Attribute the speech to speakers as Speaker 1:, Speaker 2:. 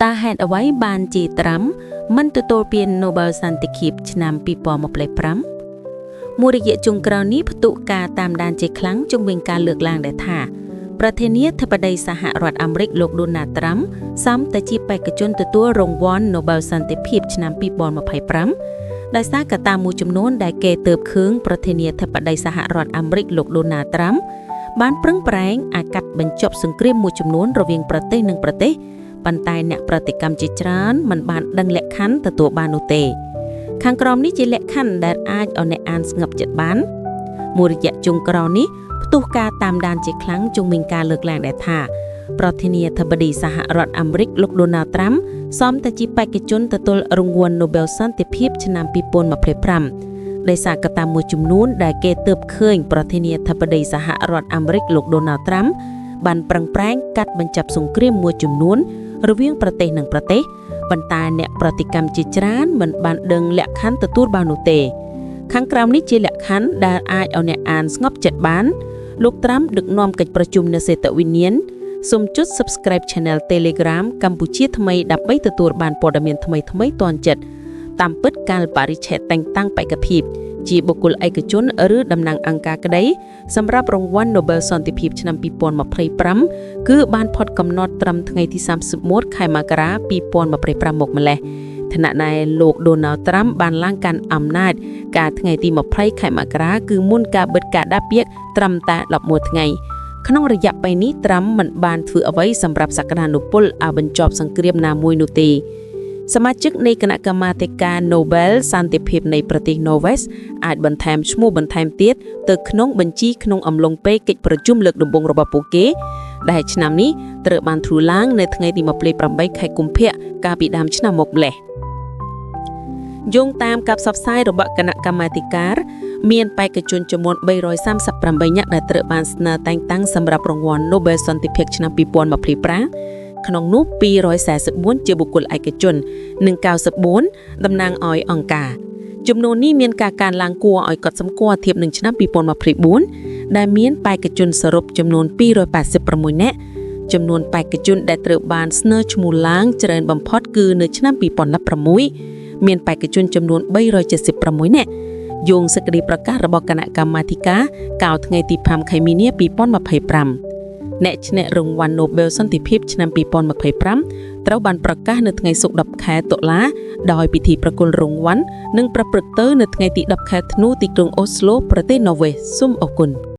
Speaker 1: តើហេតុអ្វីបានជាត្រាំមិនទទួលពាន Nobel សន្តិភាពឆ្នាំ2025មួយរយៈចុងក្រោយនេះផ្ទុកការតាមដានជាខ្លាំងជុំវិញការលើកឡើងដែលថាប្រធានាធិបតីសហរដ្ឋអាមេរិកលោកដូណាល់ត្រាំសមតែជាបេក្ខជនទទួលរង្វាន់ Nobel សន្តិភាពឆ្នាំ2025ដោយសារកត្តាមួយចំនួនដែលគេទើបឃើញប្រធានាធិបតីសហរដ្ឋអាមេរិកលោកដូណាល់ត្រាំបានប្រឹងប្រែងអាកាត់បញ្ចប់សង្គ្រាមមួយចំនួនរវាងប្រទេសនិងប្រទេសប៉ុន្តែអ្នកប្រតិកម្មជាច្រើនមិនបានដឹងលក្ខខណ្ឌទទួលបាននោះទេខាងក្រោមនេះជាលក្ខខណ្ឌដែលអាចឲ្យអ្នកអានស្ងប់ចិត្តបានមួយរយៈចុងក្រោយនេះផ្ទុះការតាមដានជាខ្លាំងជុំវិញការលើកឡើងដែលថាប្រធានាធិបតីសហរដ្ឋអាមេរិកលោកដូណាល់ត្រាំសមតែជាបេក្ខជនទទួលរង្វាន់ Nobel សន្តិភាពឆ្នាំ2025ដោយសារកត្តាមួយចំនួនដែលគេទើបឃើញប្រធានាធិបតីសហរដ្ឋអាមេរិកលោកដូណាល់ត្រាំបានប្រឹងប្រែងកាត់បញ្ចប់សង្គ្រាមមួយចំនួនរវាងប្រទេសនិងប្រទេសប៉ុន្តែអ្នកប្រតិកម្មជាច្រើនមិនបានដឹងលក្ខខណ្ឌទទួលបាននោះទេខាងក្រោមនេះជាលក្ខខណ្ឌដែលអាចឲ្យអ្នកអានស្ងប់ចិត្តបានលោកត្រាំដឹកនាំកិច្ចប្រជុំនៅសេតវិមានសូមចុច Subscribe Channel Telegram កម្ពុជាថ្មីដើម្បីទទួលបានព័ត៌មានថ្មីៗទាន់ចិត្តតាមពិតកាលបរិច្ឆេទតែងតាំងបេក្ខភាពជាបុគ្គលឯកជនឬតំណាងអង្គការក្តីសម្រាប់រង្វាន់ Nobel សន្តិភាពឆ្នាំ2025គឺបានផុតកំណត់ត្រឹមថ្ងៃទី31ខែមករា2025មកម្លេះខណៈដែលលោកដូណាល់ត្រាំបានឡើងកាន់អំណាចកាលថ្ងៃទី20ខែមករាគឺមុនការបិទការដាក់ពាក្យត្រឹមតែ11ថ្ងៃក្នុងរយៈពេលនេះត្រាំមិនបានធ្វើអ្វីសម្រាប់សក្តានុពលឲ្យបញ្ចប់សង្គ្រាមណាមួយនោះទេសមាជិកនៃគណៈកម្មាធិការ Nobel សន្តិភាពនៃប្រទេសណូវេសអាចបន្ថែមឈ្មោះបន្ថែមទៀតទៅក្នុងបញ្ជីក្នុងអំឡុងពេលកិច្ចប្រជុំលើកដំបូងរបស់ពួកគេដែលឆ្នាំនេះត្រូវបានធ្វើឡើងនៅថ្ងៃទី28ខែកុម្ភៈកាលពីដើមឆ្នាំមកម្លេះយោងតាមការផ្សព្វផ្សាយរបស់គណៈកម្មាធិការមានបេក្ខជនចំនួន338នាក់ដែលត្រូវបានស្នើតែងតាំងសម្រាប់រង្វាន់ Nobel សន្តិភាពឆ្នាំ2025ក្នុងនោះ244ជាបុគ្គលឯកជននិង94តំណាងឲ្យអង្គការចំនួននេះមានការកើនឡើងគួរឲ្យកត់សម្គាល់ធៀបនឹងឆ្នាំ2024ដែលមានបេក្ខជនសរុបចំនួន286នាក់ចំនួនបេក្ខជនដែលត្រូវបានស្នើឈ្មោះឡើងច្រើនបំផុតគឺនៅឆ្នាំ2016មានបេក្ខជនចំនួន376នាក់យោងសេចក្តីប្រកាសរបស់គណៈកម្មាធិការកាលថ្ងៃទី5ខែមីនា2025អ្នកឈ្នះរង្វាន់ Nobel សន្តិភាពឆ្នាំ2025ត្រូវបានប្រកាសនៅថ្ងៃសុក្រ10ខែតុលាដោយពិធីប្រគល់រង្វាន់នឹងប្រព្រឹត្តទៅនៅថ្ងៃទី10ខែធ្នូទីក្រុងអូស្លូប្រទេសណូវេសសូមអរគុណ។